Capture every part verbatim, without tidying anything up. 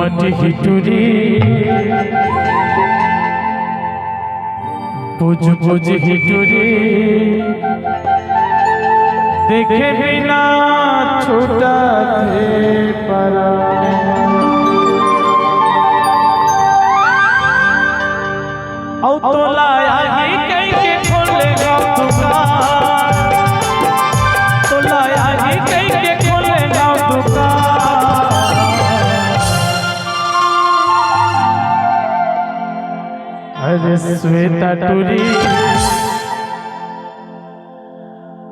हिटुरी, बुझ बुझ हिटुरी, देखे बिना छूटत हे परान। अउ तोला आही कहिके खोले हँव दुकान, तोला आही कहिके खोले हँव दुकान। अरे श्वेता टुरी,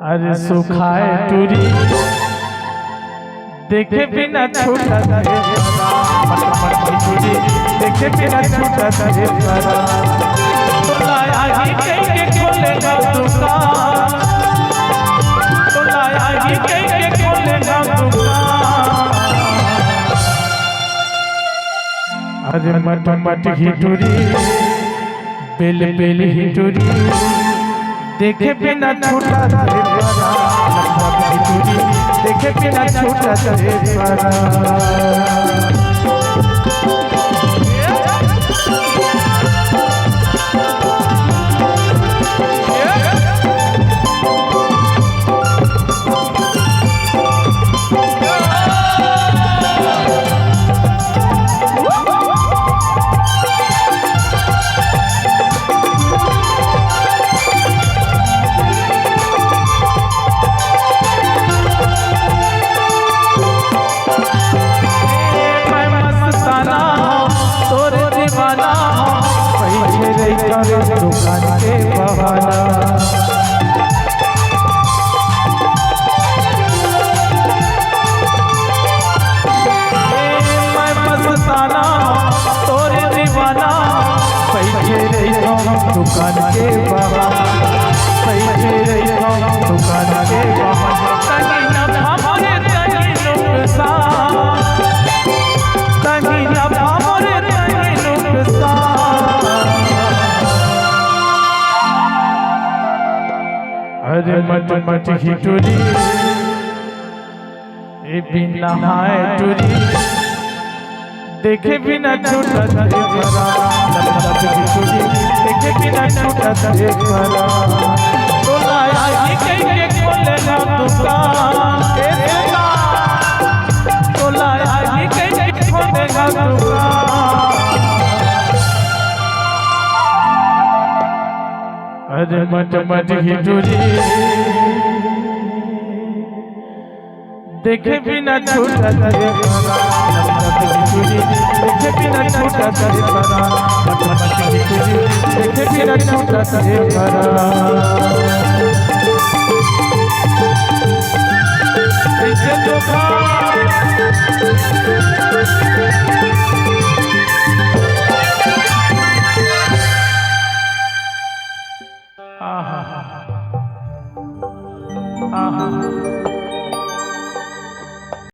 अरे सुखाए टुरी, देखे बिना छूटत हे परान। टुरी, देखे बिना छूटत हे परान। तोला आही कहिके खोले हँव दुकान, तोला आही कहिके खोले हँव दुकान। अरे मट मट हिटुरी, बेल बेल हिटुरी, देखे बिना छूटत हे परान। लप लप हिटुरी, देखे बिना छूटत हे परान। मैं मस्ताना हँव, तोर दीवाना हँव, कहिके रहिथँव दुकान के बहाना। मैं मस्ताना हँव, तोर दीवाना हँव, कहिके रहिथँव दुकान के बहाना, कहिके रहिथँव दुकान के बहाना। तनी नफा मोरे तनी नुकसान, तनी नफा मोरे तनी नुकसान। अरे मट मट हिटुरी, ए बिना हाय टुरी, देखे बिना छूटत हे परान। लप लप हिटुरी, देखे बिना छूटत हे परान। तोला आही कहिके खोले हँव दुकान, ए दुकान। तोला आही कहिके खोले हँव दुकान। अरे मट मट हिटुरी, देखे बिना छूटत हे परान। देखे बिना छूटत हे परान। देखे बिना छूटत हे परान। कइसे धोखा